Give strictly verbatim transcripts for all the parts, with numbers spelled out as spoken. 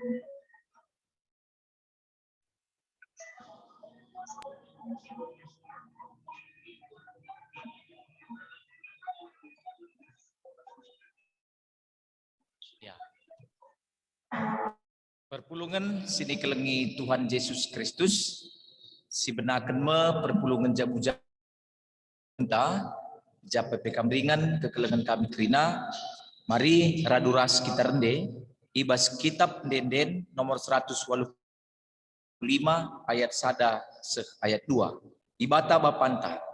Ya. Perpulungen si nikelengi Tuhan Jesus Kristus, sibenaken me perpulungen jabu-jabu enda, jape pe kam ringan kekelengen kami kerina, mari radu ras kita rende i bas Kitap Ende-enden nomor seratus waluh lima ayat sada seh ayat dua. Dibata Bapanta.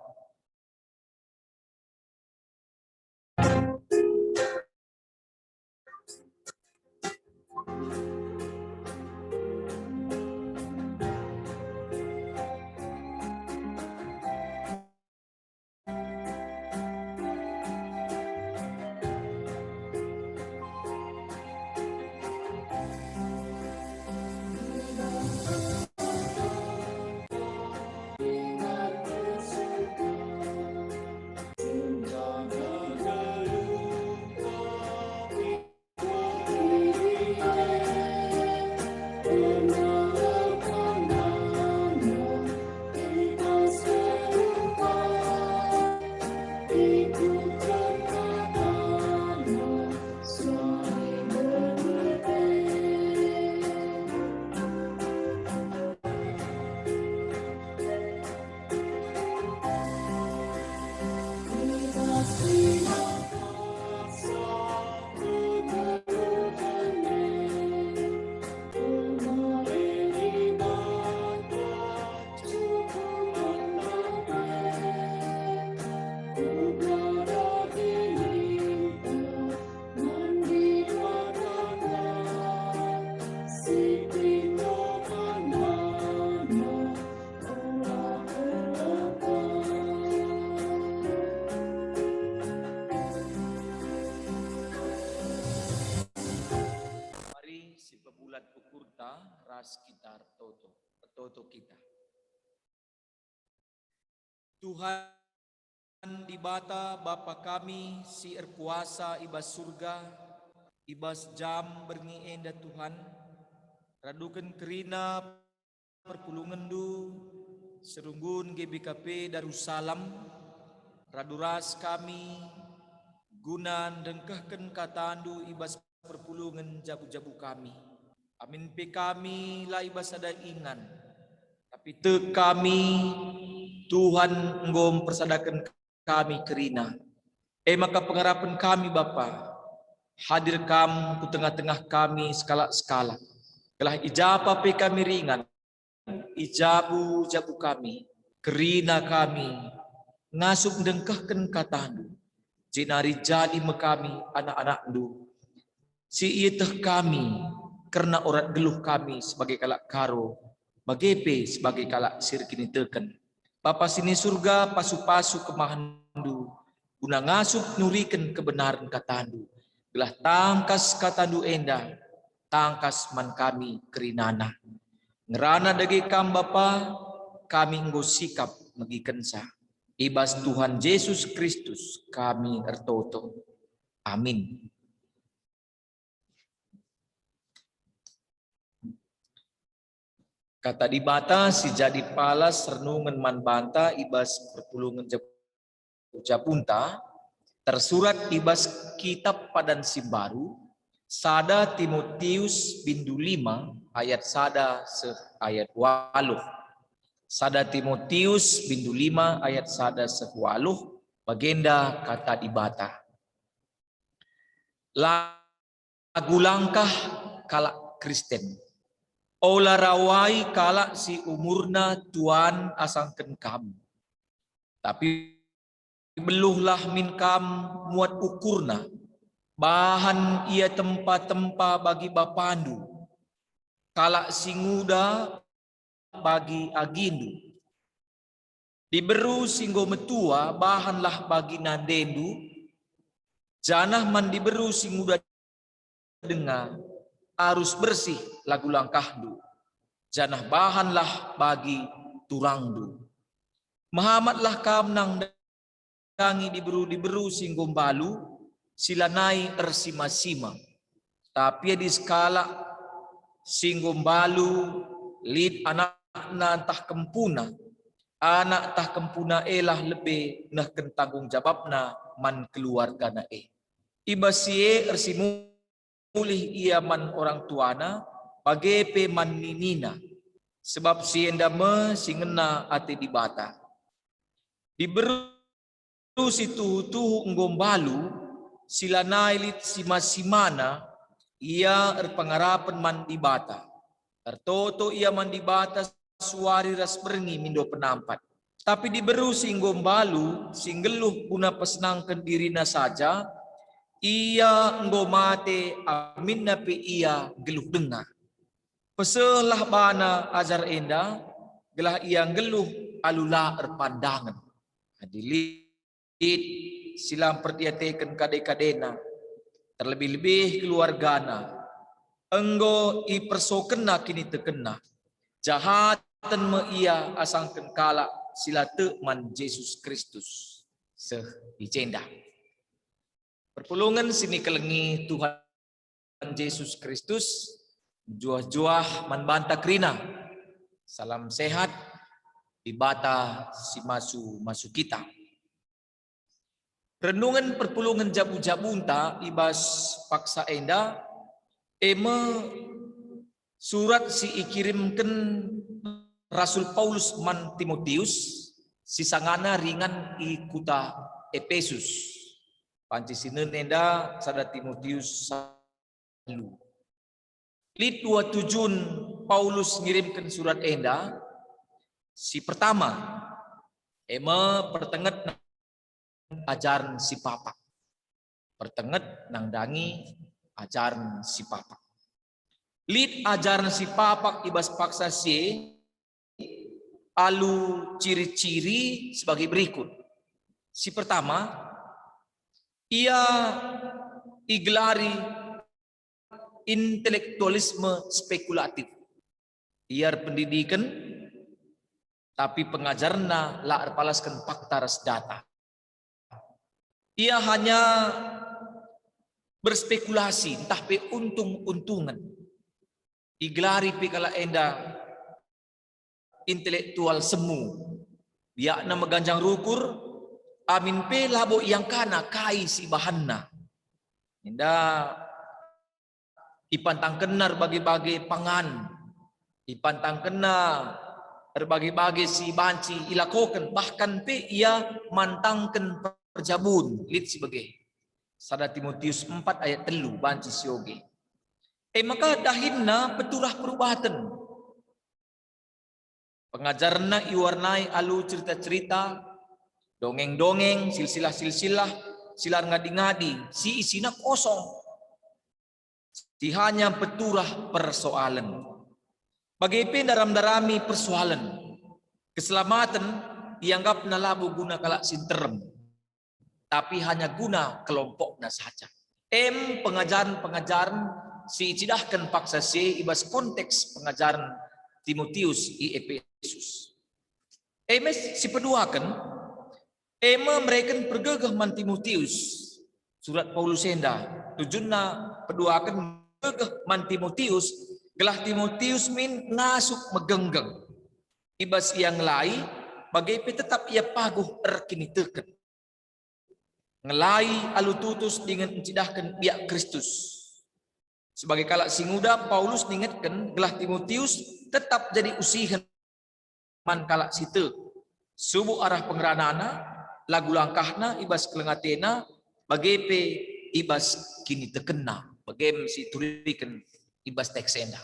Mari sipebulat ukurta ras kita ertoto. Ertoto kita. Tuhan Dibata, Bapa kami si erkuasa i bas Surga, i bas jam berngi enda, Tuhan, raduken kerina perpulungenNdu, serunggun G B K P Darussalam, radu ras kami guna ndengkehken kataNdu i bas perpulungen jabu-jabu kami. Amin pe kami la i bas sada ingan, tapi tek kami, Tuhan enggo mpersadaken kami kerina. E maka pengarapen kami, Bapa, hadir Kam ku tengah-tengah kami sekalak-sekalak, gelah i ja pe kami ringan, i jabu-jabu kami, kerina kami ngasup ndengkehken kataNdu, jenari jadi me kami anak-anakNdu, si ieteh kami kerna orat geluh kami sebagai kalak Karo, bage pe sebagai kalak si erkiniteken. Bapa si ni Surga, pasu-pasu kemahenNdu guna ngasup nuriken kebenaren kataNdu, gelah tangkas kataNdu enda tangkas man kami kerinana. Ngerana dage Kam, Bapa, kami enggo sikap megikenca. I bas Tuhan Jesus Kristus kami ertoto. Amin. Kata Dibata si jadi palas renungen man banta i bas perpulungen jabu-jabunta tersurat i bas Kitap Padan si Mbaru, sada Timotius bindu lima ayat sada seh ayat waluh. Sada Timotius bindu lima ayat sada seh waluh, bagenda kata Dibata. Lagu langkah kalak Kristen. Ola rawai kalak si umurna tuan asangken kam. Tapi beluhlah min kam muat ukurna, bahan ia tempa-tempa bagi bapandu, kalak si nguda bagi agindu. Diberu si enggo metua bahanlah bagi nandendu, janah man diberu si nguda denga, arus bersih lagu langkahndu, janah bahanlah bagi turangndu. Mehamatlah kam nang nandangi diberu-diberu si enggo mbalu, si lanai ersima-sima. Tapi adi sekalak si enggo mbalu lit anakna ntah kempuna, anak ntah kempuna elah lebe nehken tanggung jabapna man keluargana e. I bas si e ersimulih ia man orang tuana, bage pe man ninina, sebab si enda me si ngena ate Dibata. Diberu si tuhu-tuhu enggo mbalu, si lanai lit sima-simana, ia erpengarapen man Dibata. Ertoto ia man Dibata suari ras berngi mindo penampat. Tapi diberu si enggo mbalu, si nggeluh guna pesenangken dirina saja, ia enggo mate, aminna pe ia nggeluh denga. Pesehlah bana ajar enda, gelah ia nggeluh alu la erpandangen. Adi lit si la mperdiateken kade-kadena, terlebih-lebih keluargana, enggo ipersokenna kinitekenna, jahaten me ia asangken kalak si la tek man Jesus Kristus. Seh i jenda. Perpulungen si nikelengi Tuhan Jesus Kristus, juah-juah man banta kerina. Salam sehat, Dibata si masu-masu kita. Renungen perpulungen jabu-jabunta i bas paksa enda, e me surat si ikirimken Rasul Paulus man Timotius, si sangana ringan i kuta Epesus. Banci si nene enda sada Timotius telu. Lit dua tujun Paulus ngirimken surat enda. Si pertama, e me pertenget ajaren si papak. Pertenget nandangi ajaren si papak. Lit ajaren si papak i bas paksa si e alu ciri-ciri sebagai berikut. Si pertama, ia igelari intelektualisme spekulatif. Ia erpendidiken, tapi pengajarenna la erpalasken fakta ras data. Ia hanya berspekulasi, ntah pe untung-untungen. Igelari pe kalak enda intelektual semu, biakna meganjang rukur, amin pe labo iangkana kai si ibahanna. Enda ipantangkenna erbage-bage pangan, ipantangkenna erbage-bage si banci ilakoken, bahkan pe ia mantangken perjabun, lit si bage. Sada Timotius empat ayat telu banci sioge. E maka dahinna peturah perubaten. Pengajarenna iwarnai alu cerita-cerita, dongeng-dongeng, silsilah-silsilah, si la erngadi-ngadi, si isina kosong, si hanya peturah persoalen. Bage pe ndaram-ndarami persoalen. Keselamaten ianggapna labo guna kalak si nterem, tapi hanya guna kelompokna saja. Em pengajaren-pengajaren si icidahken paksa si i bas konteks pengajaren Timotius i Epesus. Em si peduaken, e me mereken pergegeh man Timotius. Surat Paulus enda tujunna peduaken pergegeh man Timotius, gelah Timotius min ngasup megenggeng. I bas ia ngelai, bage pe tetap ia paguh erkiniteken. Ngelai alu tutus dingen ncidahken biak Kristus. Sebagai kalak si nguda, Paulus ningetken gelah Timotius tetap jadi usihen man kalak si tek. Subuk arah pengeranana, lagu langkahna i bas keleng atena, bage pe i bas kinitekenna, bagem si ituriken i bas teks enda.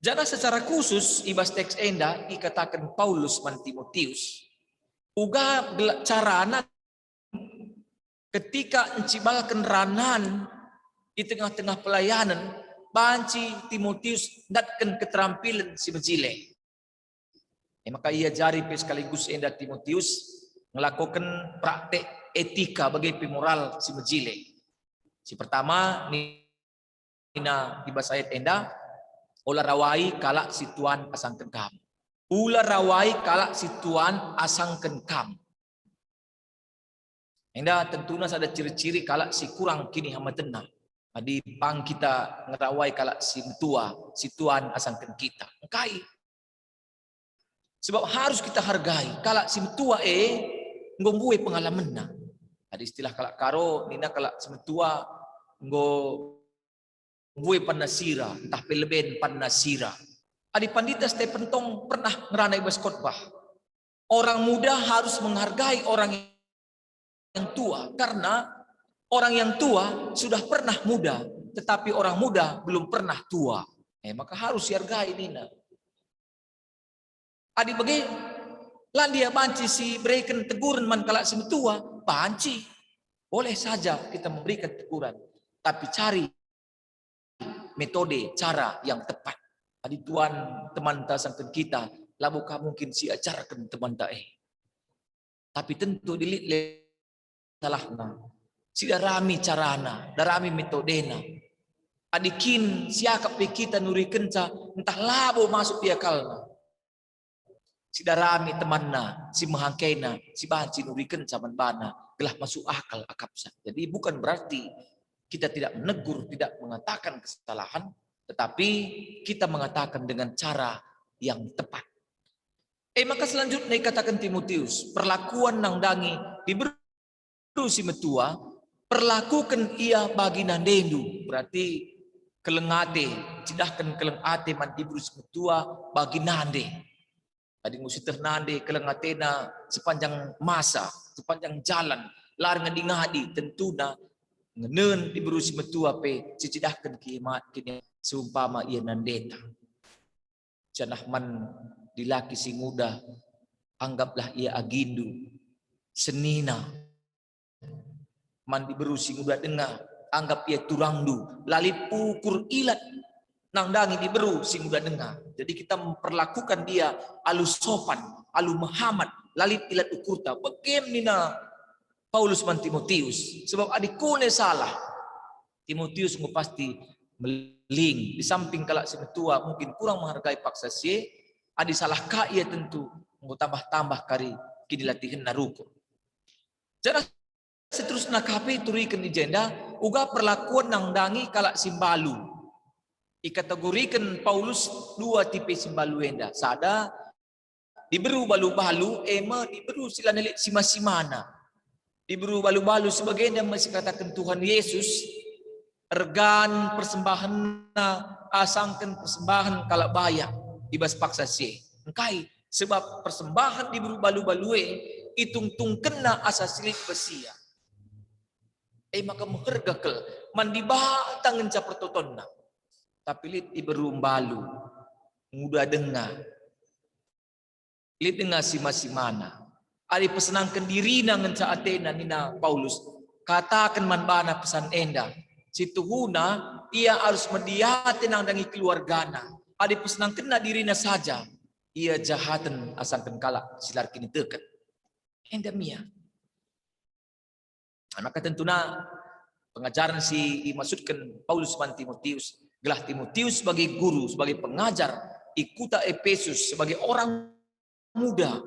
Janah secara khusus i bas teks enda ikataken Paulus man Timotius, uga gelah carana ketika encibalken ranan i tengah-tengah pelayanen, banci Timotius ndatken keterampilen si mejile. E maka iajari pe sekaligus enda Timotius ngelakoken praktek etika bage pe moral si mejile. Si pertama, nina i bas ayat enda, "Ola rawai kalak si tuan asangken kam." Ula rawai kalak si tuan asangken kam. Enda tentuna sada ciri-ciri kalak si kurang kinihamatenna. Adi pang kita ngerawai kalak si metua, si tuan asangken kita. Engkai? Sebab harus kita hargai kalak si metua e, enggo mbue pengalamenna. Adi istilah kalak Karo, nina kalak si metua enggo mbue panna sira, ntah pe leben panna sira. Adi pandita Stephen tong pernah ngerana i bas khotbah, orang muda harus menghargai orang yang tua, karena orang yang tua sudah pernah muda, tetapi orang muda belum pernah tua. Eh, maka harus dihargai nina. Adi bage, la ndia banci si bereken teguren man kalak si metua? Banci. Boleh saja kita memberikan teguran, tapi cari metode, cara yang tepat. Adi tuan temanta sangken kita, labo ka mungkin siajarken temanta e. Tapi tentu adi lit le salahna, sidarami carana, darami metodena. Adi kin siakap pe kita nurikenca, ntah labo masuk di akalna, sidarami temanna, si mehangkena, si banci nurikenca man bana, gelah masuk akal akapsa. Jadi bukan berarti kita tidak menegur, tidak mengatakan kesalahan, tetapi kita mengatakan dengan cara yang tepat. E maka selanjutnya ikataken Timotius, perlakuan nandangi diberu si metua, perlakuken ia bagi nandendu. Berarti keleng ate, cidahken keleng ate man diberu si metua bagi nande. Adi enggo sieteh nande keleng atena sepanjang masa, sepanjang jalan, la erngadi-ngadi, tentuna ngenen diberu si metua pe sicidahken kimat kini seumpama ia nandeta. Janah man dilaki si nguda, anggaplah ia agindu, senina. Man diberu si nguda denga, anggap ia turangndu, la lit ukur ilat nandangi diberu si nguda denga. Jadi kita memperlakukan dia alu sopan, alu mehamat, la lit ilat ukurta. Bage me nina Paulus man Timotius, sebab adi kune salah, Timotius enggo pasti meling. Di samping kalak si metua mungkin kurang menghargai paksa si e, adi salah ka ia tentu enggo tambah-tambah kari kinilatihenna rukur. Janah seterusna ka pe ituriken i jenda uga perlakuan nandangi kalak si mbalu. Ikategoriken Paulus dua tipe si mbalu enda. Sada, diberu balu-balu, e me diberu si la lit sima-simana. Diberu balu-balu si bagenda me sikataken Tuhan Yesus, ergan persembahenna asangken persembahen kalak bayak i bas paksa si e. Engkai? Sebab persembahen diberu balu-balu e itungtungkenna asa si lit bas ia. E maka meherga kal man Dibata ngenca pertotonna. Tapi lit diberu mbalu, nguda denga, lit denga sima-simana. Adi pesenangken dirina ngenca atena nina Paulus, kataken man bana pesan enda. Situhuna ia arus mediate nandangi keluargana. Adi pesenangkenna dirina saja, ia jahaten asangken kalak si la erkiniteken. Enda me ia. Maka tentuna pengajaren si imaksudken Paulus man Timotius, gelah Timotius sebagai guru, sebagai pengajar i kuta Epesus, sebagai orang muda,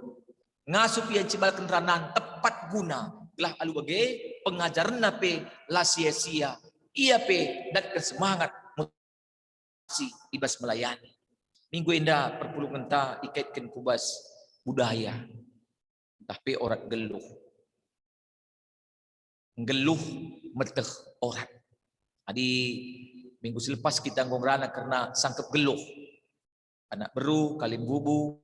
ngasup ia ncebalken ranan tepat guna, gelah alu bage pengajarenna pe la sia-sia, ia pe datken semangat si i bas melayani. Minggu enda perpulungenta ikaitken ku bas budaya, ntah pe orat nggeluh. Nggeluh meteh orat. Adi minggu si lepas kita enggo ngerana kerna sangkep nggeluh. Anak beru, kalimbubu,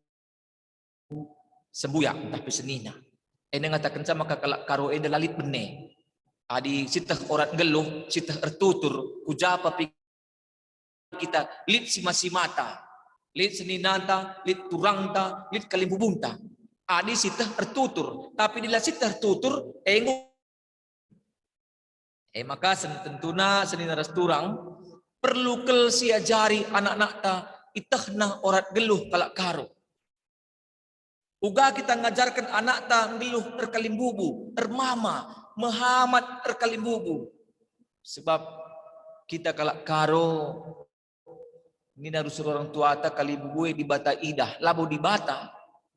sembuyak, ntah pe senina. Enda ngatakenca maka kalak Karo enda la lit bene. Adi sieteh orat nggeluh, sieteh ertutur, ku ja pe kita lit sima-simata, lit seninanta, lit turangta, lit kalimbubunta. Adi sieteh ertutur, tapi adi la sieteh ertutur, enggo E maka sen-, tentuna senina ras turang, perlu kal siajari anak-anakta itehna orat nggeluh kalak Karo. Uga kita ngajarken anakta nggeluh erkalimbubu, ermama, mehamat erkalimbubu. Sebab kita kalak Karo nina rusur orang tuata, kalimbubu e dibata idah, labo dibata,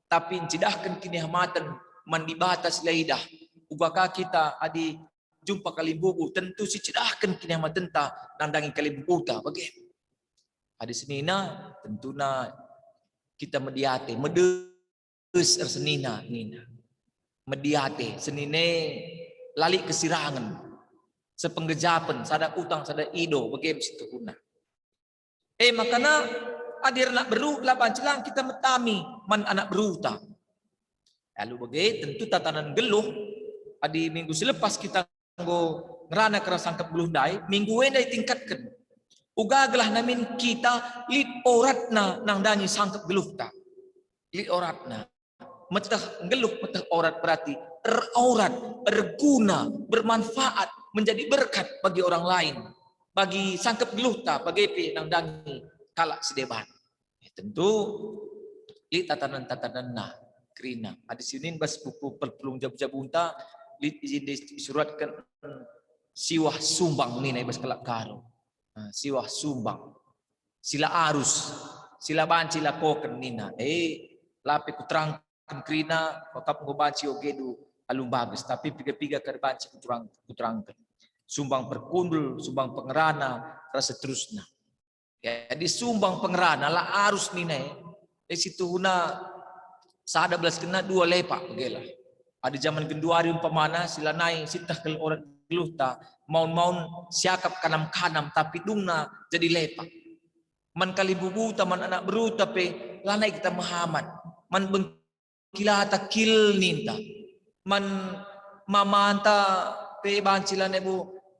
tapi ncidahken kinihamaten man dibata si la idah. Uga ka kita adi jumpa kalimbubu, tentu sicidahken kiniamatenta nandangi kalimbubuta bage. Adi senina, tentuna kita mediate, medes ersenina nina. Mediate, senine lali kesirangen, sepenggejapen, sada utang, sada ido, bage situhuna. E makana, adi anak beru, la banci lang kita metami man anak beruta. Alu bage, tentu tatanen geluh, adi minggu si lepas kita enggo ngerana kerna sangkep geluh ndai, minggu enda itingkatken. Uga gelah namin kita lit oratna nandangi sangkep geluhta. Lit oratna. Meteh nggeluh, meteh orat berarti erorat, erguna, bermanfaat, menjadi berkat bagi orang lain, bagi sangkep geluhta, bage pe nandangi kalak si deban. Ya, tentu lit tatanen-tatanenna kerina. Adi sinin bas buku perpulung jabu-jabunta, lit ijin isuratken siwah sumbang nina i bas kalak Karo. Nah, siwah sumbang. Sila arus, sila banci lakoken nina. Eh, lape kuterangken kerina, kap enggo banci ogedu alu mbages, tapi piga-piga kari banci kuterang-, kuterangken. Sumbang perkundul, sumbang pengerana, ras seterusna. Jadi sumbang pengerana la arus nina e. E situhuna sada belas kena dua lepak begela. Adi jaman genduari umpamana si lanai siteh kal orat geluhta, maun-maun siakap kanam-kanam tapi dungna jadi lepak. Man kalimbubuta, man anak beruta pe lanai kita mehamat. Man bengkilata kil ninta. Man mamanta pe banci lanai bu,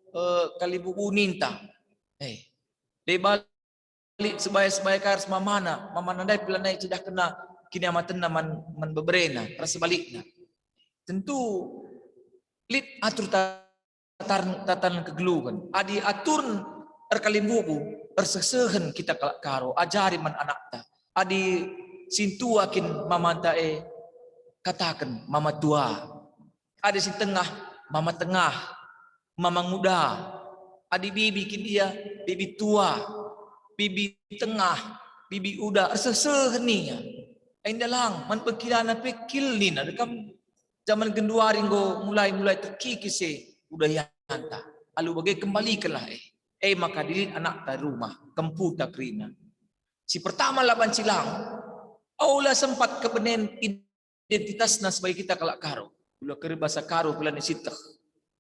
eh, kalimbubu ninta. Eh, deba lit sebaya-sebaya ka ras mamana, mamana ndai pe lanai cidahkenna kiniamatenna man, man beberena, ras sebalikna. Tentu lit atur tatanen, tatanen kegeluhen. Adi aturen erkalimbubu, ersehsehen kita kalak Karo, ajari man anakta. Adi sintua kin mamanta e, kataken mama tua. Adi si tengah, mama tengah, mama nguda. Adi bibi kin ia, bibi tua, bibi tengah, bibi uda, ersehsehen ia. Enda lang, man pengkilana pe kil nina, dekam jaman genduari enggo mulai-mulai terkikis e budayanta. Alu bage kembalikenlah e. E maka adi lit anakta rumah, kemputa kerina. Si pertama la banci lang, ola sempat kebenen identitasna sebagai kita kalak Karo. Ula keri bahasa Karo pe lanai siteh.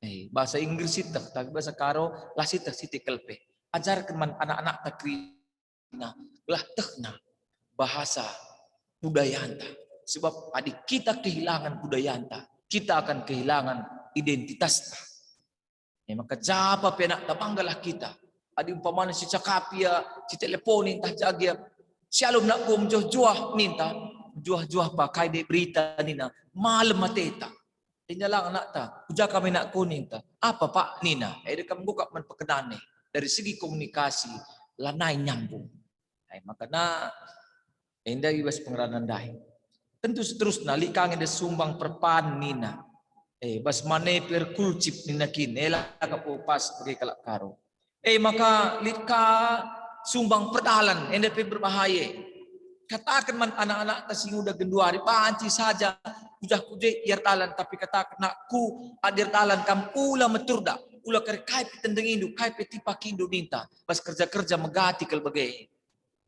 Eh, bahasa Inggris siteh, tapi bahasa Karo la siteh, siteh kal pe. Ajarken man anak-anakta kerina, gelah tehna bahasa budayanta. Sebab adi kita kehilangan budayanta, kita akan kehilangan identitasta. E maka japa pe anakta banggalah kita. Adi umpamana sicakapi ia, siteleponi ntah jagi ia, "Shalom nakku, mejuah-juah," ninta, "Mejuah-juah pa, kai dek berita?" nina, malem ateta. Enda lang anakta, "Kuja kam e nakku?" ninta. "Apa, Pak?" nina. E, dekam enggo kap man pekenane. Dari segi komunikasi, lanai nyambung. E, makana enda i bas pengerana ndai. Tentu seterusna, lit ka nge enda sumbang perpan nina. E, bas mane pe erkulcip nina kin, e la ka pe pas bage kalak Karo. E maka lit ka sumbang perdalan, enda pe berbahaya. Kataken man anak-anakta si nguda genduari, banci saja kujah-kujah ia erdalan, tapi kataken, "Nakku, adi erdalan kam ula meterdak, ula kari kai pe tendengindu, kai pe tipakindu," ninta, bas kerja-kerja megati kal bage.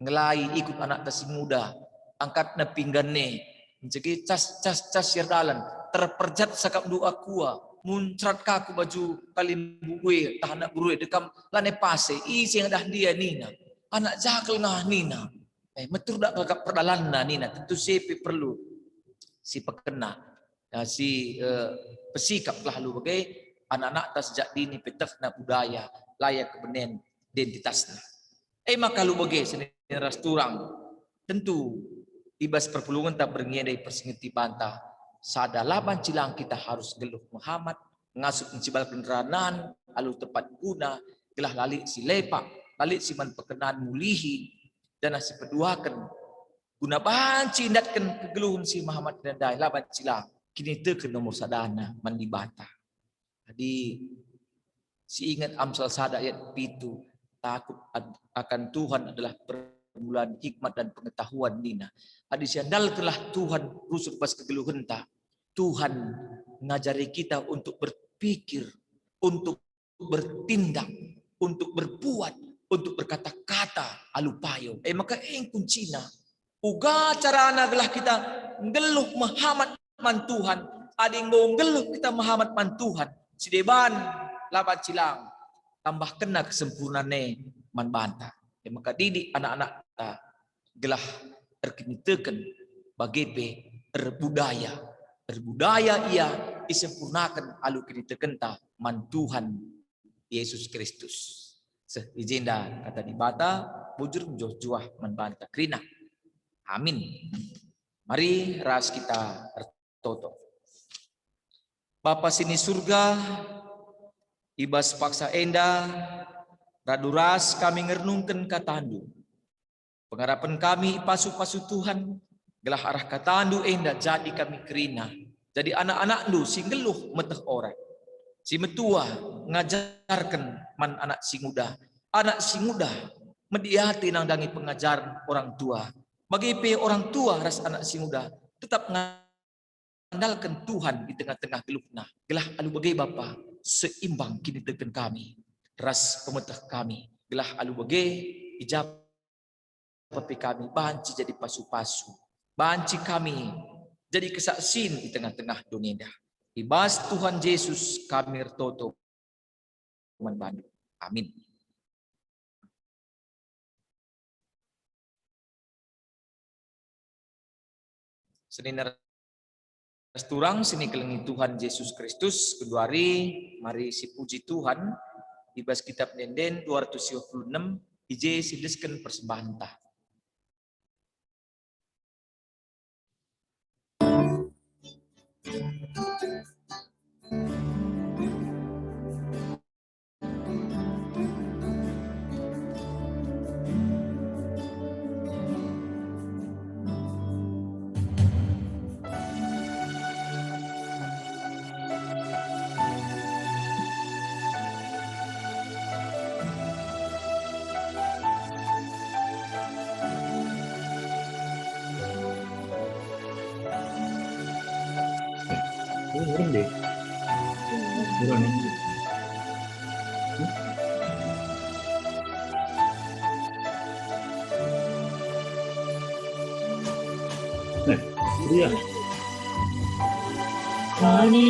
Ngelai ikut anakta si nguda, angkatna pinggan e, mencegi cas, cas, cas si erdalan, terperjat sakap ndu akua, muncrat ka ku baju kalimbubu e, tah anak beru e, "Dekam lanai pase, ise ngadah ndia?" nina. "Anak jakel ngah," nina. Eh, meterdak kal kap perdalanna nina, tentu si pe perlu si pekena, ya, si, eh, pesikap lah alu bage anak-anakta sejak dini pe tehna budaya, la ia kebenen identitasna. E maka alu bage senina ras turang, tentu i bas perpulungenta berngi enda ipersingeti banta sada, la banci lang kita harus nggeluh mehamat, ngasup ncibalken ranan alu tepat guna, gelah la lit si lepak, la lit si man pekenan mulihi, janah si peduaken, guna banci ndatken kegeluhen si mehamat ndai, la banci lang kiniteken nomor sadana man Dibata. Jadi, si inget Amsal sada ayat pitu, "Takut ad-, akan Tuhan adalah permulaan hikmat dan pengetahuan," nina. Adi siandalkenlah Tuhan rusur bas kegeluhenta, Tuhan ngajari kita untuk berpikir, untuk bertindak, untuk berbuat, untuk berkata-kata alu payo. E maka e kuncina, uga carana gelah kita nggeluh mehamat man Tuhan. Adi enggo nggeluh kita mehamat man Tuhan, si deban la banci lang, tambahkenna kesempurnaan e man banta. E maka didik anak-anakta gelah erkiniteken, bage pe erbudaya. Erbudaya ia isempurnaken alu kinitekenta man Tuhan Yesus Kristus. Seh i jenda kata Dibata, bujur mejuah-juah man banta kerina. Amin. Mari ras kita ertoto. Bapa si ni Surga, i bas paksa enda radu ras kami ngernungken kataNdu. Pengarapen kami ipasu-pasu Tuhan, gelah arah kataNdu enda jadi kami kerina, jadi anak-anakNdu si nggeluh meteh orat, si metua ngajarken man anak si nguda, anak si nguda mediate nandangi pengajaren orang tua, bage pe orang tua ras anak si nguda tetap nga- andalken Tuhan i tengah-tengah geluhna, gelah alu bage Bapa, seimbang kiniteken kami ras pemeteh kami, gelah alu bage ijapapi kami banci jadi pasu-pasu, banci kami jadi kesaksin i tengah-tengah doni enda. I bas Tuhan Jesus kami ertoto man bandu. Amin. Senina ras turang si nikelengi Tuhan Jesus Kristus, genduari mari sipuji Tuhan i bas Kitab Ende-enden dua ratus dua puluh enem, i je siendesken persembahenta. Ini orang deh. Orang. Eh, iya. Adi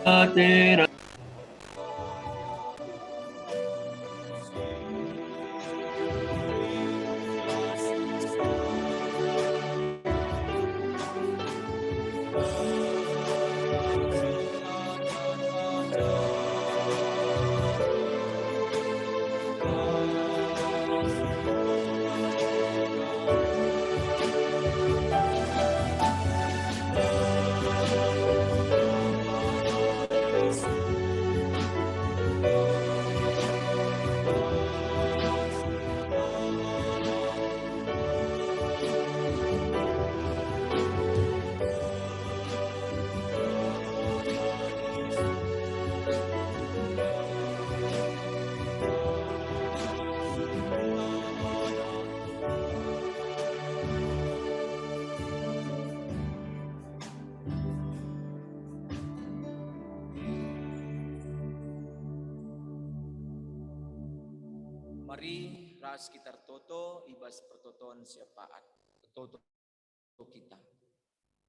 atena. Mari ras kita ertoto i bas pertoton siapaat. Ertoto kita.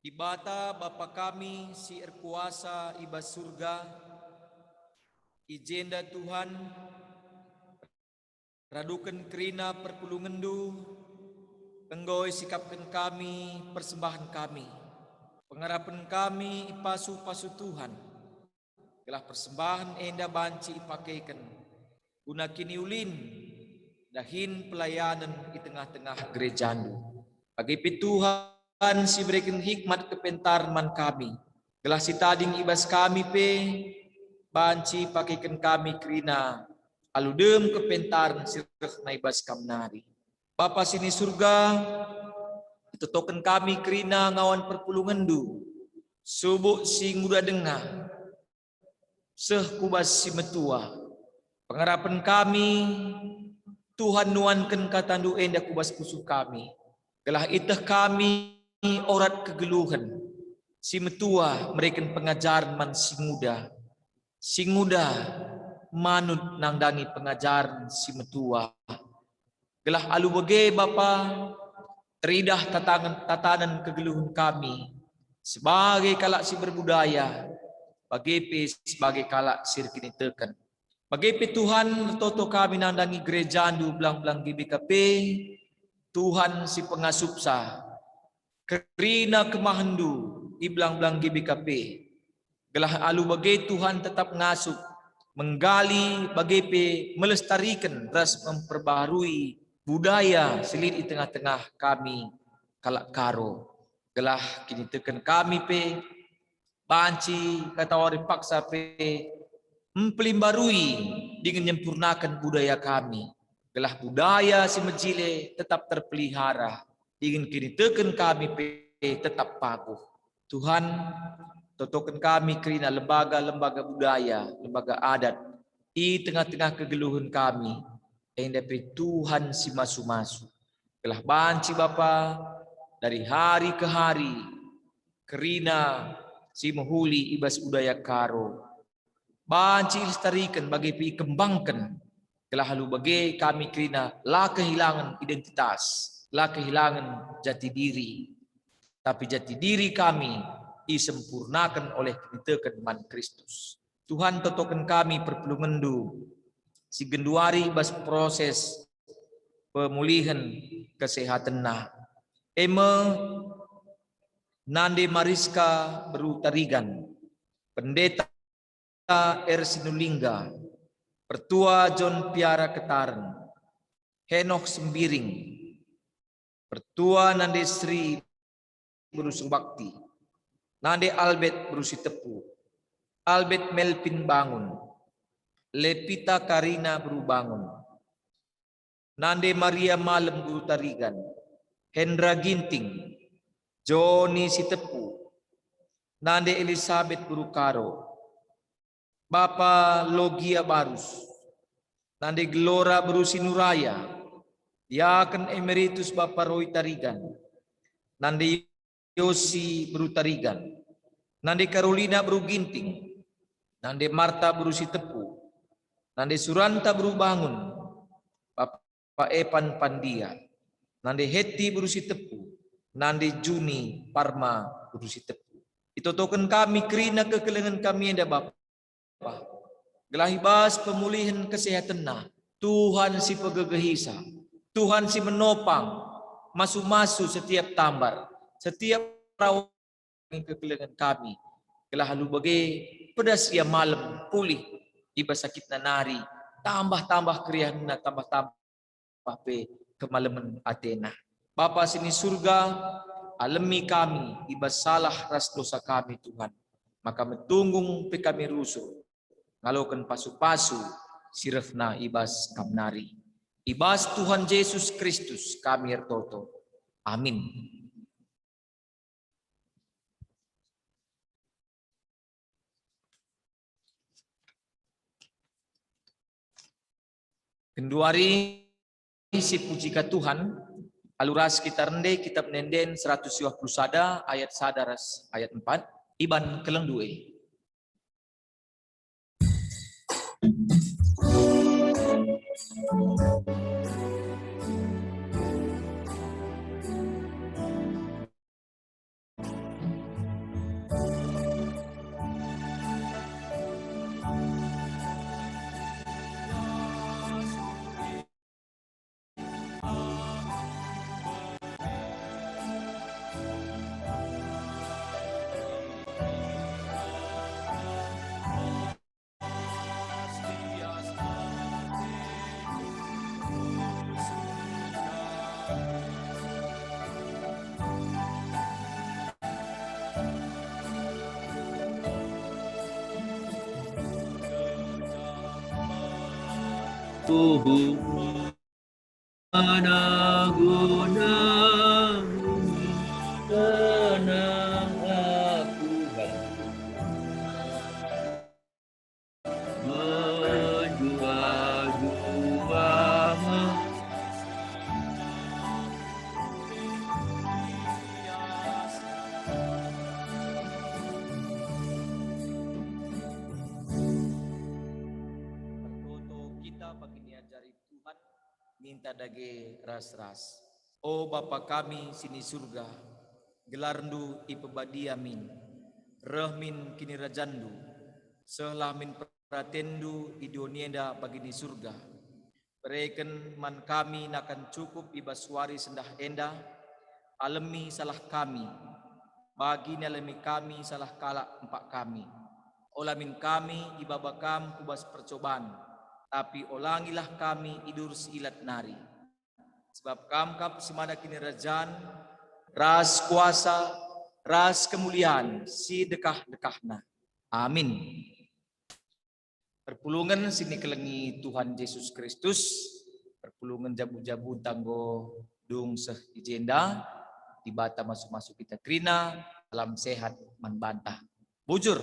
Dibata, Bapa kami si erkuasa i bas Surga, i jenda Tuhan, raduken kerina perpulungenNdu, enggo isikapken kami persembahen kami. Pengarapen kami ipasu-pasu Tuhan, gelah persembahen enda banci ipakeken guna kiniulin dahin pelayanen i tengah-tengah gerejaNdu. Bage pe Tuhan si bereken hikmat kepentaren man kami, gelah si tading i bas kami pe banci pakeken kami kerina alu dem kepentaren si rehna i bas Kam nari. Bapa si ni Surga, itotoken kami kerina ngawan perpulungenNdu, subuk si nguda denga, seh ku bas si metua. Pengarapen kami, Tuhan nuanken kataNdu enda ku bas pusuh kami, gelah ieteh kami orat kegeluhen. Si metua mereken pengajaren man si nguda, si nguda manut nandangi pengajaren si metua. Gelah alu bage, Bapa, teridah tatangen, tatanen kegeluhen kami sebagai kalak si berbudaya, bage pe sebagai kalak si erkiniteken. Bage pe Tuhan, ertoto kami nandangi gerejaNdu belang-belang G B K P, Tuhan si pengasupsa, kerina kemahenNdu i belang-belang G B K P, gelah alu bage Tuhan tetap ngasup, menggali, bage pe melestariken ras memperbaharui budaya si lit i tengah-tengah kami kalak Karo, gelah kiniteken kami pe banci katawari paksa pe mpelimbarui dingen nyempurnaken budaya kami, gelah budaya si mejile tetap terpelihara dingen kiniteken kami pe tetap paguh. Tuhan, totoken kami kerina lembaga-lembaga budaya, lembaga adat i tengah-tengah kegeluhen kami, enda pe Tuhan si masu-masu. Gelah banci Bapa, dari hari ke hari, kerina si mehuli i bas budaya Karo banci ilestariken bage pe ikembangken, gelah alu bage kami kerina la kehilangen identitas, la kehilangen jati diri, tapi jati diri kami isempurnaken oleh kiniteken man Kristus. Tuhan, totoken kami perpulungenNdu si genduari bas proses pemulihen kesehatenna, e me Nande Mariska beru Tarigan, Pendeta R. Sinulingga, Pertua John Piara Ketaren, Henoh Sembiring, Pertua Nande Sri beru Subakti, Nande Albert beru Sitepu, Albert Melvin Bangun, Levita Karina beru Bangun, Nande Maria Malem beru Tarigan, Hendra Ginting, Joni Sitepu, Nande Elisabet beru Karo, Bapa Logia Barus, Nande Gelora beru Sinuraya, Diaken Emeritus Bapa Roy Tarigan, Nande Yosi beru Tarigan, Nande Karolina beru Ginting, Nande Marta beru Sitepu, Nande Suranta beru Bangun, Bapa Epan Pandia, Nande Heti beru Sitepu, Nande Juni Parma beru Sitepu. Itotoken kami kerina kekelengen kami enda, Bapa. Gelah i bas pemulihen kesehatenna, Tuhan si pegegehisa, Tuhan si menopang, masu-masu setiap tambar, setiap perawan kekelengen kami. Gelah alu bage, pedas ia malem pulih i bas sakitna nari, tambah-tambah keriahenna, tambah-tambah pe kemalemen atena. Bapa si ni Surga, alemi kami i bas salah ras dosa kami, Tuhan, maka metunggung pe kami rusur ngaloken pasu-pasu si rehna i bas Kam nari. I bas Tuhan Jesus Kristus kami ertoto. Amin. Genduari si puji ka Tuhan, alu ras kita rende Kitab Ende-enden seratus dua puluh sada ayat sada ras ayat empat, iban keleng due. Tuhu mana guna tenang aku menjua-jua. Ertoto kita bagi niajari Tuhan, ninta dage ras-ras. O Bapa kami si ni Surga, gelarNdu ipebadia min, reh min kinirajanNdu, sehlah min peratenNdu i doni enda bagi ni Surga. Bereken man kami nakan cukup i bas wari sendah enda, alemi salah kami, bagi nalemi kami salah kalak empak kami. Ola min kami ibaba Kam ku bas percoban, tapi olangilah kami i bas si ilat nari. Sebab Kam kap si mada kinirajan, ras kuasa, ras kemulian si dekah-dekahna. Amin. Perpulungen si nikelengi Tuhan Jesus Kristus, perpulungen jabu-jabu tanggo dung seh i jenda, Dibata masu-masu kita kerina, salam sehat man banta. Bujur,